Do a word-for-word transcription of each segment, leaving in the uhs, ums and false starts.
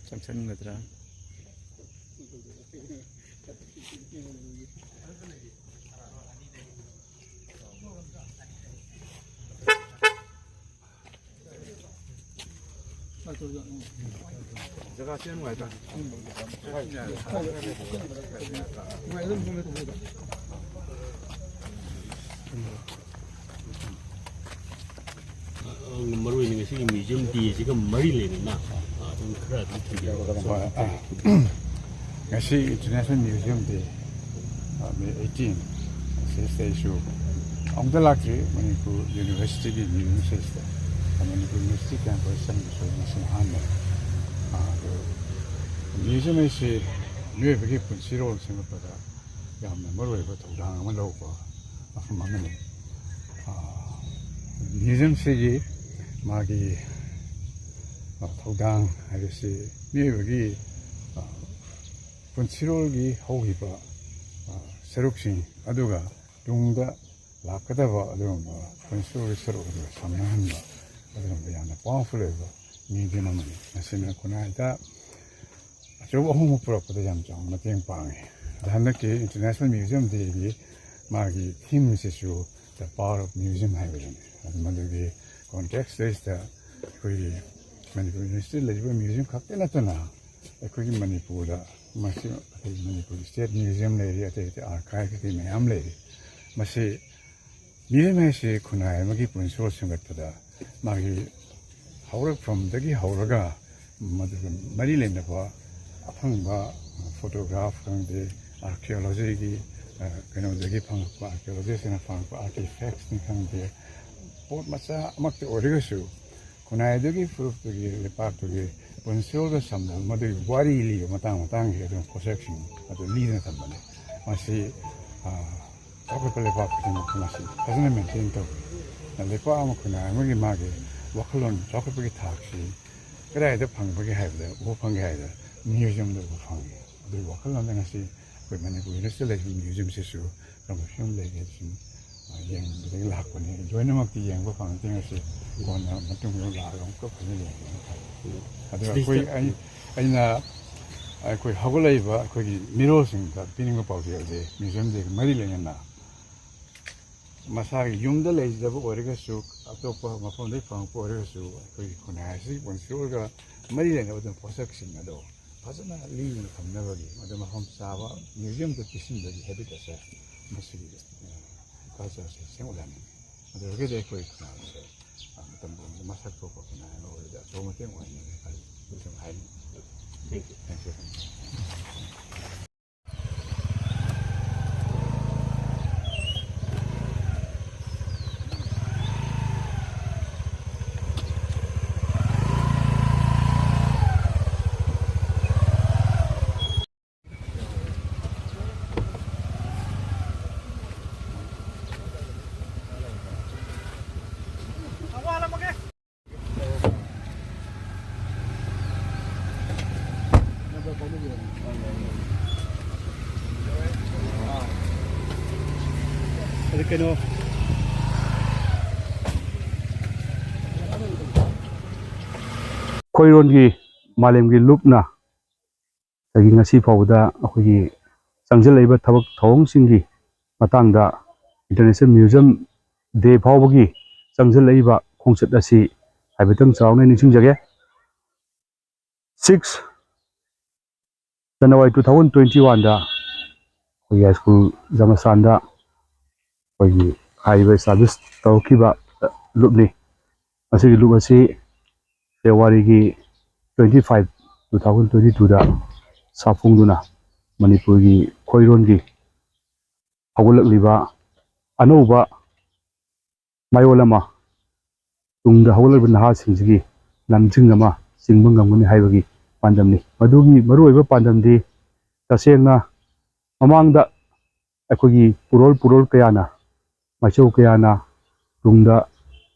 ꯆꯪꯁꯟꯒꯗ꯭ꯔꯥ? ꯖꯒꯥꯁꯦ ꯌꯥꯝ ꯅꯨꯡꯉꯥꯏꯇ꯭ꯔꯥ? ꯃꯔꯨ ꯑꯣꯏꯅ ꯉꯁꯤꯒꯤ ꯃ꯭ꯌꯨꯖꯤꯌꯝ ꯗꯦꯁꯤꯒ ꯃꯔꯤ ꯂꯩꯅꯅ ꯑꯗꯨꯝ ꯈꯔ ꯑꯗꯨꯝ ꯊꯝꯕꯤꯔꯛꯑꯣ꯫ ꯍꯣꯏ, ꯑ, ꯉꯁꯤ ꯏꯟꯇꯔꯅꯦꯁꯅꯦꯜ ꯃ꯭ꯌꯨꯖꯤꯌꯝ ꯗꯦ, ꯑ, ꯃꯦ ꯑꯩꯠꯇꯤꯟ, ꯁꯤꯗꯩꯁꯨ ꯑꯃꯨꯛꯇ ꯂꯥꯛꯇ꯭ꯔꯤ꯫ ꯃꯅꯤꯄꯨꯔ ꯌꯨꯅꯤꯚꯔꯁꯤꯇꯤꯒꯤ ꯃ꯭ꯌꯨꯖꯤꯌꯝ ꯁꯤꯗꯩꯁꯤꯗ, ꯃꯅꯤꯄꯨꯔ ꯌꯨꯅꯤꯚꯔꯁꯤꯇꯤ ꯀꯦꯝꯄꯁ ꯆꯪꯕꯁꯨ ꯉꯁꯤꯅ ꯑꯍꯥꯟꯕꯅꯤ꯫ ꯑ, ꯑꯗꯣ ꯃ꯭ꯌꯨꯖꯤꯌꯝ ꯑꯁꯤ ꯃꯤꯑꯣꯏꯕꯒꯤ ꯄꯨꯟꯁꯤꯔꯣꯜ ꯁꯦꯝꯒꯠꯄꯗ ꯌꯥꯝꯅ ꯃꯔꯨꯑꯣꯏꯕ ꯊꯧꯗꯥꯡ ꯑꯃ ꯂꯧꯕ ꯃꯐꯝ ꯑꯃꯅꯤ꯫ ꯑ, ꯃ꯭ꯌꯨꯖꯤꯌꯝꯁꯤꯒꯤ ꯃꯥꯒꯤ, ꯑ, ꯊꯧꯗꯥꯡ ꯍꯥꯏꯕꯁꯤ ꯃꯤꯑꯣꯏꯕꯒꯤ, ꯑ, ꯄꯨꯟꯁꯤꯔꯣꯜꯒꯤ ꯍꯧꯈꯤꯕ, ꯑ, ꯁꯔꯨꯛꯁꯤꯡ ꯑꯗꯨꯒ ꯇꯨꯡꯗ ꯂꯥꯛꯀꯗꯕ ꯑꯗꯨꯒꯨꯝꯕ ꯄꯨꯟꯁꯤꯔꯣꯜꯒꯤ ꯁꯔꯨꯛ ꯑꯗꯨꯒ ꯁꯝꯅꯍꯟꯕ, ꯑꯗꯨꯒꯨꯝꯕ ꯌꯥꯝꯅ ꯄꯋꯥꯔꯐꯨꯜ ꯑꯣꯏꯕ ꯃ꯭ꯌꯨꯖꯤꯌꯝ ꯑꯃꯅꯤ꯫ ꯃꯁꯤꯅ ꯈꯨꯟꯅꯥꯏꯗ ꯑꯆꯧꯕ ꯑꯍꯣꯡꯕ ꯄꯨꯔꯛꯄꯗ ꯌꯥꯝ ꯆꯥꯎꯅ ꯃꯇꯦꯡ ꯄꯥꯡꯉꯤ꯫ ꯑꯗ ꯍꯟꯗꯛꯀꯤ ꯏꯟꯇꯔꯅꯦꯁꯅꯦꯜ ꯃ꯭ꯌꯨꯖꯤꯌꯝ ꯗꯦꯒꯤ ꯃꯥꯒꯤ ꯊꯤꯝꯁꯤꯁꯨ The Power of Museum ꯍꯥꯏꯕꯁꯤꯅꯤ꯫ ꯑꯗꯨ ꯃꯗꯨꯒꯤ ꯀꯣꯟꯇꯦꯛꯁꯇꯩꯁꯤꯗ ꯑꯩꯈꯣꯏꯒꯤ ꯃꯅꯤꯄꯨꯔ ꯌꯨꯅꯤꯚꯔꯁꯤꯇꯤ ꯂꯩꯔꯤꯕ ꯃ꯭ꯌꯨꯖꯤꯌꯝ ꯈꯛꯇ ꯅꯠꯇꯅ ꯑꯩꯈꯣꯏꯒꯤ ꯃꯅꯤꯄꯨꯔꯗ ꯃꯁꯤ ꯑꯩꯈꯣꯏꯒꯤ ꯃꯅꯤꯄꯨꯔꯒꯤ ꯁ꯭ꯇꯦꯠ ꯃ꯭ꯌꯨꯖꯤꯌꯝ ꯂꯩꯔꯤ, ꯑꯇꯩ ꯑꯇꯩ ꯑꯥꯔꯀꯥꯏꯚ ꯀꯩꯀꯩ ꯃꯌꯥꯝ ꯂꯩꯔꯤ꯫ ꯃꯁꯤ ꯃꯤꯔꯦꯝ ꯍꯥꯏꯁꯤ ꯈꯨꯟꯅꯥꯏ ꯑꯃꯒꯤ ꯄꯨꯟꯁꯤꯔꯣꯜ ꯁꯦꯝꯒꯠꯄꯗ ꯃꯥꯒꯤ ꯍꯧꯔꯛꯐꯝꯗꯒꯤ ꯍꯧꯔꯒ ꯃꯗꯨꯒ ꯃꯔꯤ ꯂꯩꯅꯕ ꯑꯐꯪꯕ ꯐꯣꯇꯣꯒ꯭ꯔꯥꯐ ꯈꯪꯗꯦ, ꯑꯥꯔꯀꯤꯑꯣꯂꯣꯖꯤꯒꯤ, ꯑ, ꯀꯩꯅꯣꯗꯒꯤ ꯐꯪꯉꯛꯄ, ꯑꯥꯔꯀꯤꯑꯣꯂꯣꯖꯤꯁꯤꯡꯅ ꯐꯪꯉꯛꯄ ꯑꯥꯔꯀꯤꯐꯦꯛꯁꯅꯤ ꯈꯪꯗꯦ, ꯄꯣꯠ ꯃꯆꯥ ꯑꯃꯛꯇ ꯑꯣꯏꯔꯒꯁꯨ ꯈꯨꯟꯅꯥꯏꯗꯨꯒꯤ ꯐꯨꯔꯨꯞꯇꯨꯒꯤ ꯂꯩꯄꯥꯛꯇꯨꯒꯤ ꯄꯨꯟꯁꯤꯔꯣꯜꯒ ꯁꯝꯅꯕ ꯃꯗꯨꯒꯤ ꯋꯥꯔꯤ ꯂꯤꯕ ꯃꯇꯥꯡ ꯃꯇꯥꯡꯒꯤ ꯑꯗꯨꯝ ꯄꯣꯠꯁꯛꯁꯤꯡ ꯑꯗꯨ ꯂꯤꯗꯨꯅ ꯊꯝꯕꯅꯤ꯫ ꯃꯁꯤ, ꯑ, ꯆꯥꯎꯈꯠꯄ ꯂꯩꯕꯥꯛ ꯈꯨꯗꯤꯡꯃꯛꯇ ꯃꯁꯤ ꯐꯖꯅ ꯃꯦꯟꯇꯦꯟ ꯇꯧꯏ꯫ ꯂꯩꯄꯥꯛ ꯑꯃ ꯈꯨꯟꯅꯥꯏ ꯑꯃꯒꯤ ꯃꯥꯒꯤ ꯋꯥꯈꯜꯂꯣꯟ ꯆꯥꯎꯈꯠꯄꯒꯤ ꯊꯥꯛꯁꯤ ꯀꯗꯥꯏꯗ ꯐꯪꯕꯒꯦ ꯍꯥꯏꯕꯗ, ꯎꯕ ꯐꯪꯒꯦ ꯍꯥꯏꯕꯗ ꯃ꯭ꯌꯨꯖꯤꯌꯝꯗ ꯎꯕ ꯐꯪꯉꯤ꯫ ꯑꯗꯨꯒꯤ ꯋꯥꯈꯜꯂꯣꯟꯗ ꯉꯁꯤ ꯑꯩꯈꯣꯏ ꯃꯅꯤꯄꯨꯔ ꯌꯨꯅꯤꯚꯔꯁꯤꯇꯤꯗ ꯂꯩꯔꯤꯕ ꯃ꯭ꯌꯨꯖꯤꯌꯝꯁꯤꯁꯨ ꯀꯔꯝꯕ ꯐꯤꯕꯝ ꯂꯩꯒꯦ ꯍꯥꯏꯕꯁꯤ ꯌꯦꯡꯕꯗꯒꯤ ꯂꯥꯛꯄꯅꯤ꯫ ꯂꯣꯏꯅꯃꯛꯇꯤ ꯌꯦꯡꯕ ꯐꯪꯉꯛꯇꯦ ꯉꯁꯤ꯫ ꯀꯣꯟꯅ ꯃꯇꯨꯡꯗ ꯂꯥꯛꯑꯒ ꯑꯃꯨꯛꯀ ꯐꯖꯅ ꯌꯦꯡꯒꯦꯅ ꯈꯜꯂꯤ꯫ ꯑꯗꯨꯒ ꯑꯩꯈꯣꯏ, ꯑꯩ, ꯑꯩꯅ ꯑꯩꯈꯣꯏ ꯍꯧꯒꯠꯂꯛꯏꯕ ꯑꯩꯈꯣꯏꯒꯤ ꯃꯤꯔꯣꯜꯁꯤꯡꯗ ꯄꯤꯅꯤꯡꯕ ꯄꯥꯎꯖꯦꯜꯗꯤ, ꯃ꯭ꯌꯨꯖꯤꯌꯝ ꯗꯦꯒ ꯃꯔꯤ ꯂꯩꯅꯅ ꯃꯁꯥꯒꯤ ꯌꯨꯝꯗ ꯂꯩꯖꯕ ꯑꯣꯏꯔꯒꯁꯨ, ꯑꯇꯣꯞꯄ ꯃꯐꯝꯗꯒꯤ ꯐꯪꯉꯛꯄ ꯑꯣꯏꯔꯒꯁꯨ, ꯑꯩꯈꯣꯏꯒꯤ ꯈꯨꯟꯅꯥꯏ ꯑꯁꯤꯒꯤ ꯄꯨꯟꯁꯤꯔꯣꯜꯒ ꯃꯔꯤ ꯂꯩꯅꯕ ꯑꯗꯨꯝ ꯄꯣꯠꯁꯛꯁꯤꯡ ꯑꯗꯣ ꯐꯖꯅ ꯂꯤꯡꯅ ꯊꯝꯅꯕꯒꯤ, ꯃꯗꯨ ꯃꯐꯝ ꯆꯥꯕ ꯃ꯭ꯌꯨꯖꯤꯌꯝꯗ ꯄꯤꯁꯤꯟꯕꯒꯤ ꯍꯦꯕꯤꯠ ꯑꯁꯦ ꯃꯁꯤꯒꯤ, ꯑ, ꯀꯜꯆꯔꯁꯦ ꯁꯦꯝꯒꯠꯍꯟꯅꯤꯡꯉꯤ꯫ ꯑꯗꯨ ꯑꯣꯏꯔꯒꯗꯤ ꯑꯩꯈꯣꯏ ꯈꯨꯟꯅꯥꯏꯁꯦ, ꯑ, ꯃꯇꯝ ꯄꯨꯝꯕꯗ ꯃꯁꯛ ꯊꯣꯛꯄ ꯈꯨꯟꯅꯥꯏ ꯑꯃ ꯑꯣꯏꯕꯗ ꯑꯆꯧꯕ ꯃꯇꯦꯡ ꯑꯣꯏꯍꯟꯒꯅꯤ ꯈꯜꯂꯤ꯫ ꯁꯨꯝ ꯍꯥꯏꯅꯤꯡꯉꯤ꯫ Thank you. Thank you. ꯑꯗꯨ ꯀꯩꯅꯣ, ꯈꯣꯏꯔꯣꯟꯒꯤ ꯃꯥꯂꯦꯝꯒꯤ ꯂꯨꯞꯅ ꯗꯒꯤ ꯉꯁꯤ ꯐꯥꯎꯕꯗ ꯑꯩꯈꯣꯏꯒꯤ ꯆꯪꯁꯤꯜꯂꯛꯏꯕ ꯊꯕꯛ ꯊꯧꯑꯣꯡꯁꯤꯡꯒꯤ ꯃꯇꯥꯡꯗ International Museum Day ꯐꯥꯎꯕꯒꯤ ꯆꯪꯁꯤꯜꯂꯛꯏꯕ ꯈꯣꯡꯆꯠ ꯑꯁꯤ ꯍꯥꯏꯐꯦꯠꯇꯪ ꯆꯥꯎꯅ ꯅꯤꯡꯁꯤꯡꯖꯒꯦ꯫ Six January two thousand twenty oneꯗ ꯑꯩꯈꯣꯏꯒꯤ ꯍꯥꯏ ꯁ꯭ꯀꯨꯜ ꯖꯃꯁꯥꯟꯗ ꯑꯩꯈꯣꯏꯒꯤ ꯍꯥꯏꯔꯤꯕ establish ꯇꯧꯔꯛꯈꯤꯕ ꯂꯨꯞꯅꯤ꯫ ꯃꯁꯤꯒꯤ ꯂꯨꯞ ꯑꯁꯤ Februaryꯒꯤ twenty five, two thousand twenty twoꯗ ꯁꯥꯐꯣꯡꯗꯨꯅ ꯃꯅꯤꯄꯨꯔꯒꯤ ꯈꯣꯏꯔꯣꯟꯒꯤ ꯍꯧꯒꯠꯂꯛꯂꯤꯕ ꯑꯅꯧꯕ ꯃꯌꯣꯜ ꯑꯃ, ꯇꯨꯡꯗ ꯍꯧꯒꯠꯂꯛꯂꯤꯕ ꯅꯍꯥꯁꯤꯡꯁꯤꯒꯤ ꯂꯝꯖꯤꯡ ꯑꯃ ꯆꯤꯡꯕ ꯉꯝꯒꯅꯤ ꯍꯥꯏꯕꯒꯤ ꯄꯥꯟꯗꯝꯅꯤ꯫ ꯃꯗꯨꯒꯤ ꯃꯔꯨꯑꯣꯏꯕ ꯄꯥꯟꯗꯝꯗꯤ ꯇꯁꯦꯡꯅ ꯃꯃꯥꯡꯗ ꯑꯩꯈꯣꯏꯒꯤ ꯄꯨꯔꯣꯜ ꯄꯨꯔꯣꯜ ꯀꯌꯥꯅ, ꯃꯥꯏꯆꯧ ꯀꯌꯥꯅ ꯇꯨꯡꯗ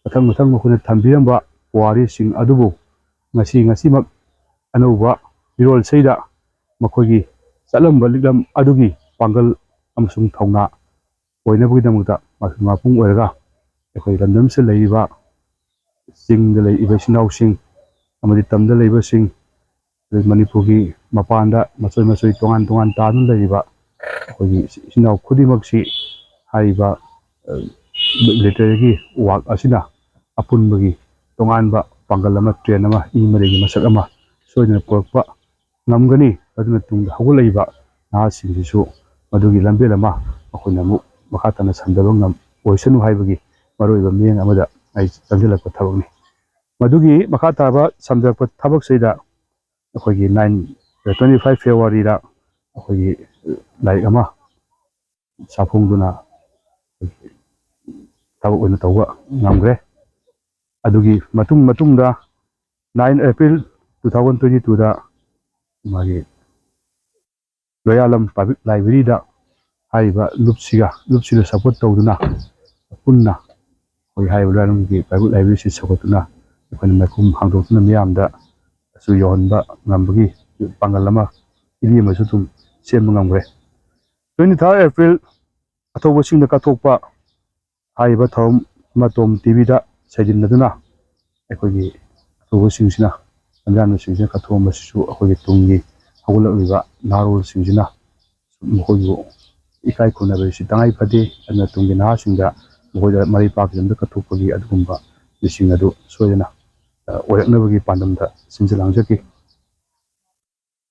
ꯃꯊꯪ ꯃꯊꯪ ꯃꯈꯣꯏꯅ ꯊꯝꯕꯤꯔꯝꯕ ꯄꯨꯋꯥꯔꯤꯁꯤꯡ ꯑꯗꯨꯕꯨ ꯉꯁꯤ, ꯉꯁꯤꯃꯛ ꯑꯅꯧꯕ ꯃꯤꯔꯣꯜꯁꯤꯗ ꯃꯈꯣꯏꯒꯤ ꯆꯠꯂꯝꯕ ꯂꯤꯛꯂꯝ ꯑꯗꯨꯒꯤ ꯄꯥꯡꯒꯜ ꯑꯃꯁꯨꯡ ꯊꯧꯅꯥ ꯑꯣꯏꯅꯕꯒꯤꯗꯃꯛꯇ ꯃꯄꯨꯡ ꯑꯣꯏꯔꯒ ꯑꯩꯈꯣꯏ ꯂꯝꯗꯝꯁꯤꯗ ꯂꯩꯔꯤꯕ ꯆꯤꯡꯗ ꯂꯩꯔꯤꯕ ꯏꯆꯤꯟ ꯏꯅꯥꯎꯁꯤꯡ ꯑꯃꯗꯤ ꯇꯝꯗ ꯂꯩꯕꯁꯤꯡ, ꯑꯗꯩ ꯃꯅꯤꯄꯨꯔꯒꯤ ꯃꯄꯥꯟꯗ ꯃꯆꯣꯏ ꯃꯆꯣꯏ ꯇꯣꯉꯥꯟ ꯇꯣꯉꯥꯟ ꯇꯥꯗꯨꯅ ꯂꯩꯔꯤꯕ ꯑꯩꯈꯣꯏꯒꯤ ꯏꯆꯤꯟ ꯏꯅꯥꯎ ꯈꯨꯗꯤꯡꯃꯛꯁꯤ ꯍꯥꯏꯔꯤꯕ ꯂꯤꯇꯔꯦꯔꯤꯒꯤ ꯋꯥꯛ ꯑꯁꯤꯅ ꯑꯄꯨꯟꯕꯒꯤ ꯇꯣꯉꯥꯟꯕ ꯄꯥꯡꯒꯜ ꯑꯃ, ꯇ꯭ꯔꯦꯟ ꯑꯃ, ꯏ ꯃꯔꯤꯒꯤ ꯃꯁꯛ ꯑꯃ ꯁꯣꯏꯗꯅ ꯄꯨꯔꯛꯄ ꯉꯝꯒꯅꯤ꯫ ꯑꯗꯨꯅ ꯇꯨꯡꯗ ꯍꯧꯒꯠꯂꯛꯏꯕ ꯅꯍꯥꯁꯤꯡꯁꯤꯁꯨ ꯃꯗꯨꯒꯤ ꯂꯝꯕꯦꯜ ꯑꯃ ꯑꯩꯈꯣꯏꯅ ꯑꯃꯨꯛ ꯃꯈꯥ ꯇꯥꯅ ꯁꯝꯊꯕ ꯉꯝ ꯑꯣꯏꯁꯅꯨ ꯍꯥꯏꯕꯒꯤ ꯃꯔꯨꯑꯣꯏꯕ ꯃꯤꯠꯌꯦꯡ ꯑꯃꯗ ꯑꯩ ꯆꯪꯁꯤꯜꯂꯛꯄ ꯊꯕꯛꯅꯤ꯫ ꯃꯗꯨꯒꯤ ꯃꯈꯥ ꯇꯥꯕ ꯁꯝꯖꯔꯛꯄ ꯊꯕꯛꯁꯤꯗ ꯑꯩꯈꯣꯏꯒꯤ ꯅꯥꯏꯟ, ꯇ꯭ꯋꯦꯟꯇꯤ ꯐꯥꯏꯚ ꯐꯦꯕ꯭ꯔꯨꯋꯥꯔꯤꯗ ꯑꯩꯈꯣꯏꯒꯤ ꯂꯥꯏꯔꯤꯛ ꯑꯃ ꯁꯥꯐꯣꯡꯗꯨꯅ ꯊꯕꯛ ꯑꯣꯏꯅ ꯇꯧꯕ ꯉꯝꯈ꯭ꯔꯦ꯫ ꯑꯗꯨꯒꯤ ꯃꯇꯨꯡ, ꯃꯇꯨꯡꯗ nine April two thousand twenty ꯇꯨꯗ ꯃꯥꯒꯤ ꯂꯣꯌꯥꯂꯝ ꯄꯕ꯭ꯂꯤꯛ ꯂꯥꯏꯕ꯭ꯔꯦꯔꯤꯗ ꯍꯥꯏꯔꯤꯕ ꯂꯨꯞꯁꯤꯒ, ꯂꯨꯞꯁꯤꯗ ꯁꯄꯣꯔꯠ ꯇꯧꯗꯨꯅ ꯄꯨꯟꯅ ꯑꯩꯈꯣꯏ ꯍꯥꯏꯔꯤꯕ ꯂꯣꯌꯥꯂꯝꯒꯤ ꯄꯕ꯭ꯂꯤꯛ ꯂꯥꯏꯕ꯭ꯔꯦꯔꯤꯁꯤ ꯁꯧꯒꯠꯇꯨꯅ ꯑꯩꯈꯣꯏꯅ ꯃꯥꯏꯈꯨꯝ ꯍꯥꯡꯗꯣꯛꯇꯨꯅ ꯃꯤꯌꯥꯝꯗ ꯑꯁꯨ ꯌꯧꯍꯟꯕ ꯉꯝꯕꯒꯤ ꯄꯥꯡꯒꯜ ꯑꯃ ꯏꯕꯤ ꯑꯃꯁꯨ ꯑꯗꯨꯝ ꯁꯦꯝꯕ ꯉꯝꯈ꯭ꯔꯦ꯫ ꯇ꯭ꯋꯦꯟꯇꯤ ꯊꯥꯔꯠ ꯑꯦꯄ꯭ꯔꯤꯜ ꯑꯊꯧꯕꯁꯤꯡꯗ ꯀꯠꯊꯣꯛꯄ ꯍꯥꯏꯔꯤꯕ ꯊꯧꯔꯝ ꯑꯃ ꯇꯣꯝ ꯇꯤꯚꯤꯗ ꯁꯩꯗꯤꯟꯅꯗꯨꯅ ꯑꯩꯈꯣꯏꯒꯤ ꯑꯊꯧꯕꯁꯤꯡꯁꯤꯅ, ꯂꯝꯖꯥꯟꯕꯁꯤꯡꯁꯤꯅ ꯀꯠꯊꯣꯛꯑꯝꯕꯁꯤꯁꯨ ꯑꯩꯈꯣꯏꯒꯤ ꯇꯨꯡꯒꯤ ꯍꯧꯒꯠꯂꯛꯂꯤꯕ ꯅꯍꯥꯔꯣꯜꯁꯤꯡꯁꯤꯅ ꯃꯈꯣꯏꯕꯨ ꯏꯀꯥꯏ ꯈꯨꯝꯅꯕ ꯑꯁꯤ ꯇꯉꯥꯏ ꯐꯗꯦ꯫ ꯑꯗꯨꯅ ꯇꯨꯡꯒꯤ ꯅꯍꯥꯁꯤꯡꯗ ꯃꯈꯣꯏꯗ ꯃꯔꯩ ꯄꯥꯛꯈꯤꯗꯅꯕ ꯀꯠꯊꯣꯛꯄꯒꯤ ꯑꯗꯨꯒꯨꯝꯕ ꯃꯤꯁꯤꯡ ꯑꯗꯨ ꯁꯣꯏꯗꯅ, ꯑ, ꯑꯣꯏꯔꯛꯅꯕꯒꯤ ꯄꯥꯟꯗꯝꯗ ꯁꯤꯟꯖ ꯂꯥꯡꯖꯈꯤ꯫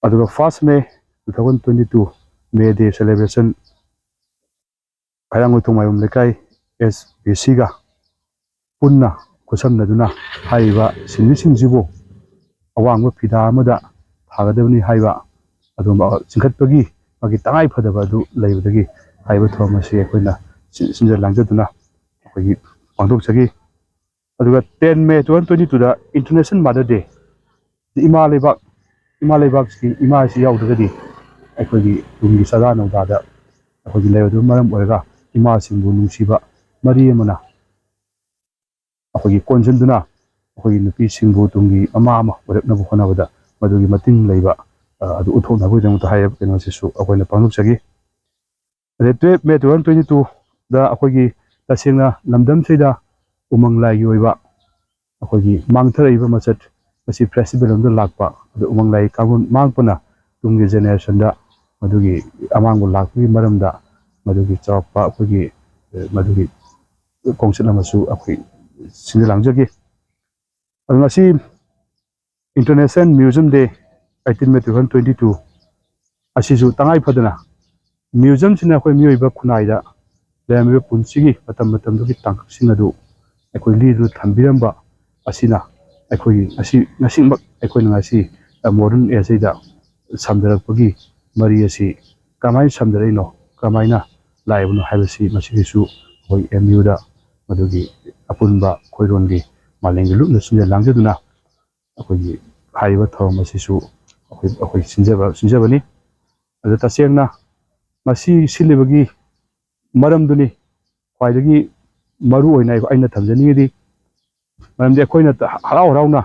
ꯑꯗꯨꯒ first May two thousand twenty two May Day celebration ꯈꯩꯔꯥꯡꯒꯣꯏ ꯊꯣꯡꯃꯥꯏꯕꯝ ꯂꯩꯀꯥꯏ ꯑꯦꯁ ꯕꯤ ꯁꯤꯒ ꯄꯨꯟꯅ ꯈꯨꯠꯁꯝꯅꯗꯨꯅ ꯍꯥꯏꯔꯤꯕ ꯁꯤꯟꯃꯤꯁꯤꯡꯁꯤꯕꯨ ꯑꯋꯥꯡꯕ ꯐꯤꯗꯥ ꯑꯃꯗ ꯊꯥꯒꯗꯕꯅꯤ ꯍꯥꯏꯕ ꯑꯗꯨꯒꯨꯝꯕ ꯆꯤꯡꯈꯠꯄꯒꯤ ꯃꯥꯒꯤ ꯇꯉꯥꯏ ꯐꯗꯕ ꯑꯗꯨ ꯂꯩꯕꯗꯒꯤ ꯍꯥꯏꯔꯤꯕ ꯊꯧꯔꯝ ꯑꯁꯤ ꯑꯩꯈꯣꯏꯅ ꯁꯤ-, ꯁꯤꯟꯖ ꯂꯥꯡꯖꯗꯨꯅ ꯑꯩꯈꯣꯏꯒꯤ ꯄꯥꯡꯊꯣꯛꯆꯈꯤ꯫ ꯑꯗꯨꯒ ꯇꯦꯟ ꯃꯦ ꯇꯨ ꯊꯥꯎꯖꯟ ꯇ꯭ꯋꯦꯟꯇꯤ ꯇꯨꯗ ꯏꯟꯇꯔꯅꯦꯁꯅꯦꯜ ꯃꯥꯗꯔ ꯗꯦ, ꯏꯃꯥ ꯂꯩꯕꯥꯛ, ꯏꯃꯥ ꯂꯩꯕꯥꯛꯁꯤ, ꯏꯃꯥꯁꯤ ꯌꯥꯎꯗ꯭ꯔꯒꯗꯤ ꯑꯩꯈꯣꯏꯒꯤ ꯇꯨꯡꯒꯤ ꯆꯥꯗꯥ ꯅꯧꯗꯥꯗ ꯑꯩꯈꯣꯏꯒꯤ ꯂꯩꯔꯣꯏꯗꯕ ꯃꯔꯝ ꯑꯣꯏꯔꯒ ꯏꯃꯥꯁꯤꯡꯕꯨ ꯅꯨꯡꯁꯤꯕ ꯃꯔꯤ ꯑꯃꯅ ꯑꯩꯈꯣꯏꯒꯤ ꯀꯣꯟꯁꯤꯟꯗꯨꯅ ꯑꯩꯈꯣꯏꯒꯤ ꯅꯨꯄꯤꯁꯤꯡꯕꯨ ꯇꯨꯡꯒꯤ ꯃꯃꯥ ꯑꯃ ꯑꯣꯏꯔꯛꯅꯕ ꯍꯣꯠꯅꯕꯗ ꯃꯗꯨꯒꯤ ꯃꯇꯤꯡ ꯂꯩꯕ, ꯑ, ꯑꯗꯨ ꯎꯠꯊꯣꯛꯅꯕꯒꯤꯗꯃꯛꯇ ꯍꯥꯏꯔꯤꯕ ꯀꯩꯅꯣꯁꯤꯁꯨ ꯑꯩꯈꯣꯏꯅ ꯄꯥꯡꯊꯣꯛꯆꯈꯤ꯫ ꯑꯗꯩ ꯇꯨꯌꯦꯜꯞ ꯃꯦ ꯇꯨ ꯊꯥꯎꯖꯟ ꯇ꯭ꯋꯦꯟꯇꯤ ꯇꯨꯗ ꯑꯩꯈꯣꯏꯒꯤ ꯇꯁꯦꯡꯅ ꯂꯝꯗꯝꯁꯤꯗ ꯎꯃꯪ ꯂꯥꯏꯒꯤ ꯑꯣꯏꯕ ꯑꯩꯈꯣꯏꯒꯤ ꯃꯥꯡꯊꯔꯛꯏꯕ ꯃꯆꯠ ꯃꯁꯤ ꯐꯦꯁꯇꯤꯚꯦꯜ ꯑꯃꯗ ꯂꯥꯛꯄ, ꯑꯗꯨ ꯎꯃꯪ ꯂꯥꯏ ꯀꯥꯡꯂꯨꯞ ꯃꯥꯡꯄꯅ ꯇꯨꯡꯒꯤ ꯖꯦꯅꯦꯔꯦꯁꯟꯗ ꯃꯗꯨꯒꯤ ꯑꯃꯥꯡꯕ ꯂꯥꯛꯄꯒꯤ ꯃꯔꯝꯗ ꯃꯗꯨꯒꯤ ꯆꯥꯎꯔꯥꯛꯄ ꯑꯩꯈꯣꯏꯒꯤ, ꯑ, ꯃꯗꯨꯒꯤ ꯈꯣꯡꯆꯠ ꯑꯃꯁꯨ ꯑꯩꯈꯣꯏ ꯁꯤꯟꯖ ꯂꯥꯡꯖꯒꯦ꯫ ꯑꯗꯨ ꯉꯁꯤ International Museum Day, eighteen May two thousand twenty two ꯑꯁꯤꯁꯨ ꯇꯉꯥꯏ ꯐꯗꯅ ꯃ꯭ꯌꯨꯖꯝꯁꯤꯅ ꯑꯩꯈꯣꯏ ꯃꯤꯑꯣꯏꯕ ꯈꯨꯟꯅꯥꯏꯗ ꯂꯩꯔꯝꯃꯤꯕ ꯄꯨꯟꯁꯤꯒꯤ ꯃꯇꯝ ꯃꯇꯝꯗꯨꯒꯤ ꯇꯥꯡꯀꯛꯁꯤꯡ ꯑꯗꯨ ꯑꯩꯈꯣꯏ ꯂꯤꯗꯨꯅ ꯊꯝꯕꯤꯔꯝꯕ ꯑꯁꯤꯅ ꯑꯩꯈꯣꯏꯒꯤ ꯉꯁꯤ, ꯉꯁꯤꯃꯛ ꯑꯩꯈꯣꯏꯅ ꯉꯁꯤ, ꯑ, ꯃꯣꯗꯔꯟ ꯑꯦꯖꯁꯤꯗ ꯁꯝꯅꯔꯛꯄꯒꯤ ꯃꯔꯤ ꯑꯁꯤ ꯀꯃꯥꯏꯅ ꯁꯝꯅꯔꯛꯏꯅꯣ, ꯀꯃꯥꯏꯅ ꯂꯥꯛꯏꯕꯅꯣ ꯍꯥꯏꯕꯁꯤ ꯃꯁꯤꯒꯤꯁꯨ ꯑꯩꯈꯣꯏ ꯑꯦꯝ ꯌꯨꯗ ꯃꯗꯨꯒꯤ ꯑꯄꯨꯟꯕ ꯈꯣꯏꯔꯣꯟꯒꯤ ꯃꯥꯂꯦꯝꯒꯤ ꯂꯨꯞꯅ ꯁꯤꯟꯖ ꯂꯥꯡꯖꯗꯨꯅ ꯑꯩꯈꯣꯏꯒꯤ ꯍꯥꯏꯔꯤꯕ ꯊꯧꯔꯝ ꯑꯁꯤꯁꯨ ꯑꯩꯈꯣꯏ, ꯑꯩꯈꯣꯏ ꯁꯤꯟꯖꯕ, ꯁꯤꯟꯖꯕꯅꯤ꯫ ꯑꯗꯨ ꯇꯁꯦꯡꯅ ꯃꯁꯤ ꯁꯤꯜꯂꯤꯕꯒꯤ ꯃꯔꯝꯗꯨꯅꯤ ꯈ꯭ꯋꯥꯏꯗꯒꯤ ꯃꯔꯨ ꯑꯣꯏꯅ ꯑꯩ-, ꯑꯩꯅ ꯊꯝꯖꯅꯤꯡꯉꯤꯗꯤ, ꯃꯔꯝꯗꯤ ꯑꯩꯈꯣꯏꯅ ꯍꯔꯥꯎ ꯍꯔꯥꯎꯅ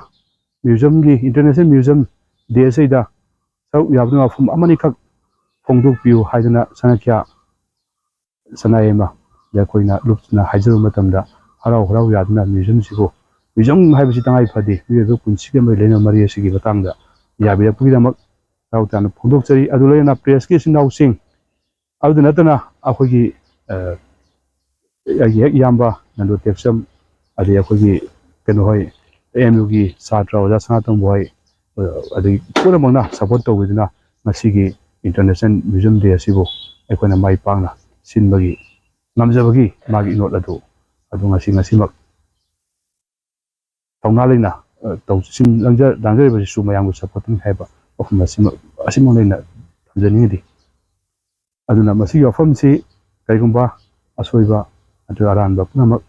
ꯃ꯭ꯌꯨꯖꯝꯒꯤ, International Museum Day ꯑꯁꯤꯗ ꯁꯔꯨꯛ ꯌꯥꯕꯒꯤ ꯋꯥꯐꯝ ꯑꯃꯅꯤꯈꯛ ꯐꯣꯡꯗꯣꯛꯄꯤꯌꯨ ꯍꯥꯏꯗꯅ ꯆꯪꯉꯛꯈꯤꯕ ꯁꯅꯥꯌꯥꯏꯃ ꯑꯩꯈꯣꯏꯅ ꯂꯨꯞꯇꯨꯅ ꯍꯥꯏꯖꯔꯨꯕ ꯃꯇꯝꯗ ꯍꯔꯥꯎ ꯍꯔꯥꯎ ꯌꯥꯗꯨꯅ ꯃ꯭ꯌꯨꯖꯝꯁꯤꯕꯨ, ꯃ꯭ꯌꯨꯖꯝ ꯍꯥꯏꯕꯁꯤ ꯇꯉꯥꯏ ꯐꯗꯦ, ꯃꯤꯑꯣꯏꯕ ꯄꯨꯟꯁꯤꯒꯤ ꯑꯃꯗꯤ ꯂꯩꯅꯕ ꯃꯔꯤ ꯑꯁꯤꯒꯤ ꯃꯇꯥꯡꯗ ꯌꯥꯕꯤꯔꯛꯄꯒꯤꯗꯃꯛ ꯍꯔꯥꯎ ꯇꯌꯥꯝꯅ ꯐꯣꯡꯗꯣꯛꯆꯔꯤ꯫ ꯑꯗꯨ ꯂꯣꯏꯅꯅ ꯄ꯭ꯔꯦꯁꯀꯤ ꯏꯆꯤꯟ ꯏꯅꯥꯎꯁꯤꯡ, ꯑꯗꯨꯗ ꯅꯠꯇꯅ ꯑꯩꯈꯣꯏꯒꯤ, ꯑ, ꯑꯩꯒꯤ ꯍꯦꯛ ꯏꯌꯥꯝꯕ ꯅꯟꯗꯨ ꯇꯦꯛꯆꯝ, ꯑꯗꯩ ꯑꯩꯈꯣꯏꯒꯤ ꯀꯩꯅꯣ ꯍꯣꯏ, ꯑꯦꯝ ꯌꯨꯒꯤ ꯁꯥꯇ꯭ꯔ ꯑꯣꯖꯥ ꯁꯅꯥꯇꯣꯝꯕ ꯍꯣꯏ, ꯑ, ꯑꯗꯒꯤ ꯄꯨꯝꯅꯃꯛꯅ ꯁꯄꯣꯔꯠ ꯇꯧꯕꯤꯗꯨꯅ ꯉꯁꯤꯒꯤ International Museum Day ꯑꯁꯤꯕꯨ ꯑꯩꯈꯣꯏꯅ ꯃꯥꯏ ꯄꯥꯛꯅ ꯁꯤꯟꯕꯒꯤ ꯉꯝꯖꯕꯒꯤ ꯃꯥꯒꯤ ꯏꯅꯣꯠ ꯑꯗꯨ, ꯑꯗꯨ ꯉꯁꯤ, ꯉꯁꯤꯃꯛ ꯊꯧꯅꯥ ꯂꯩꯅ, ꯑ, ꯇꯧ-, ꯁꯤꯟ-, ꯂꯥꯡꯖ-, ꯂꯥꯡꯖꯔꯤꯕꯁꯤꯁꯨ ꯃꯌꯥꯝꯒꯤ ꯁꯄꯣꯔꯠꯇꯨꯅꯤ ꯍꯥꯏꯕ ꯋꯥꯐꯝ ꯑꯁꯤꯃꯛ, ꯑꯁꯤꯃꯛ ꯂꯩꯅ ꯊꯝꯖꯅꯤꯡꯉꯤꯗꯤ꯫ ꯑꯗꯨꯅ ꯃꯁꯤꯒꯤ ꯋꯥꯐꯝꯁꯤ ꯀꯔꯤꯒꯨꯝꯕ ꯑꯁꯣꯏꯕ ꯅꯠꯇ꯭ꯔꯒ ꯑꯔꯥꯟꯕ ꯄꯨꯝꯅꯃꯛ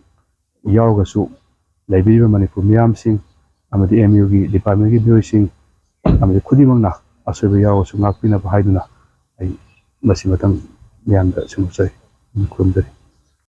ꯌꯥꯎꯔꯒꯁꯨ, ꯂꯩꯕꯤꯔꯤꯕ ꯃꯅꯤꯄꯨꯔ ꯃꯤꯌꯥꯝꯁꯤꯡ ꯑꯃꯗꯤ ꯑꯦꯝ ꯌꯨꯒꯤ ꯗꯤꯄꯥꯔꯠꯃꯦꯟꯒꯤ ꯃꯤꯑꯣꯏꯁꯤꯡ ꯑꯃꯗꯤ ꯈꯨꯗꯤꯡꯃꯛꯅ ꯑꯁꯣꯏꯕ ꯌꯥꯎꯔꯒꯁꯨ ꯉꯥꯛꯄꯤꯅꯕ ꯍꯥꯏꯗꯨꯅ ꯑꯩ ꯃꯁꯤ ꯃꯇꯝ ꯃꯌꯥꯝꯗ ꯁꯦꯝꯗꯣꯛꯆꯔꯤ꯫ ꯈꯨꯔꯨꯝꯖꯔꯤ꯫